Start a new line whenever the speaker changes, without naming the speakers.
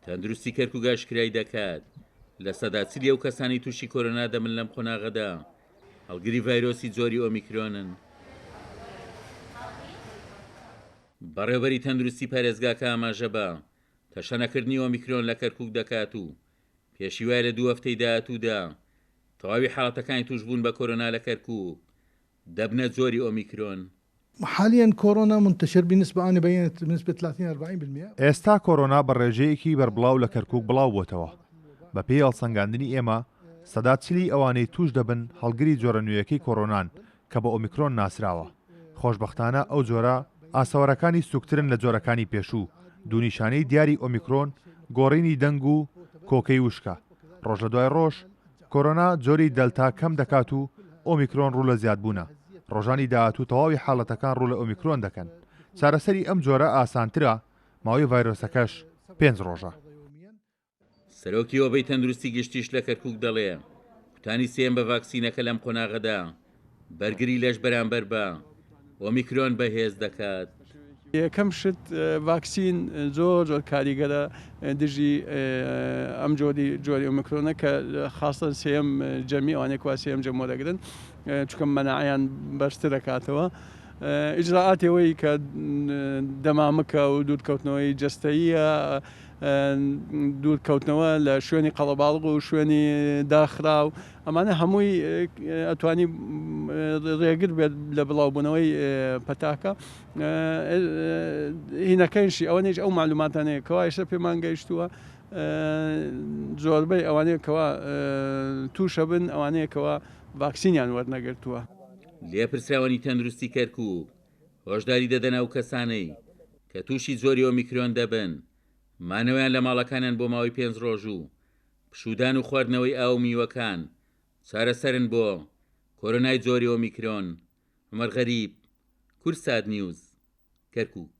تەندروستی کەرکوک ئاشکرای دەکات، 40% ئەو کەسانەی تووشی کۆرۆنا دەبن لەم قۆناغەدا هەڵگری ڤایرۆسی جۆری ئۆمیکرۆنن. بەڕێوەبەری تەندروستی پارێزگاکە ئاماژە بە تەشەنەکردنی ئۆمیکرۆن لە کەرکوک دەکات و پێشیوایە لە دوو هەفتەی داهاتوودا تەواوی حاڵەتەکانی تووشبوون بە کۆرۆنا لە کەرکوک دەبنە جۆری ئۆمیکرۆن.
حالیا كورونا منتشر بنسبة أنا بينت بنسبة 30 40%.
ئێستا کۆرۆنا بە ڕێژەیەکی بەربڵاو لە کەرکوک بڵاوبووەتەوە، بەپێی هەڵسەنگاندنی ئێمە سەدا چلی ئەوانەی تووش دەبن هەڵگری جۆرە نوێیەکەی کۆرۆنان کە بە ئۆمیکرۆن ناسراوە، خۆشبەختانە ئەو جۆرە ئاسەوارەکانی سووکترن لە جۆرەکانی پێشوو، دوو نیشانەی دیاری ئۆمیکرۆن گۆڕینی دەنگ و کۆکەی وشکە، ڕۆژ لە دوای ڕۆژ کۆرۆنا جۆری دەلتا کەم دەکات و ئۆمیکرۆن ڕوو لە زیادبوونە، ڕۆژانی داهاتوو تەواوی حاڵەتەکان ڕوو لە ئۆمیکرۆن دەکەن، چارەسەری ئەم جۆرە ئاسانترە، ماوەی ڤایرۆسەکەش پێنج ڕۆژە.
سەرۆکی هۆبەی تەندروستی گشتیش لە کەرکوک دەڵێ، کوتانی سێیەم بە ڤاکسینەکە لەم قۆناغەدا بەرگری لەش بەرامبەر بە ئۆمیکرۆن بەهێز دەکات.
یەکەم شت ڤاکسین زۆر زۆر کاریگەرە دژی ئەم جۆری جۆری ئۆمیکرۆنە کە خاستەن سێیەم جەمی ئەوانەی کوا سێیەم جەم وەرەگرن چونکە مەناعەیان بەرزتر دەکاتەوە ئیجرائاتی ئەوەی کە دەمامکە و دوورکەوتنەوەی جەستەییە دوورکەوتنەوە لە شوێنی قەڵەباڵغ و شوێنی داخراو ئەمانە هەمووی ئەتوانی ڕێگر بێت لە بڵاوبوونەوەی پەتاکە هینەکەیشی ئەوەنیش ئەو معلوماتانەیە کەوا ئێستا پێمان گەیشتووە زۆربەی ئەوانەیە کەوا تووشە بن ئەوانەیە کەوا ڤاکسینیان وەرنەگرتووە.
لێپرسراوانی تەندروستی کەرکوک هۆشداری دەدەنە ئەو کەسانەی کە تووشی جۆری ئۆمیکرۆن دەبن، مانەوەیان لە ماڵەکانیان بۆ ماوەی پێنج ڕۆژ و پشوودان و خواردنەوەی ئاو و میوەکان چارەسەرن بۆ کۆرۆنای جۆری ئۆمیکرۆن. عومەر غەریب، کوردسات نیوز، کەرکوک.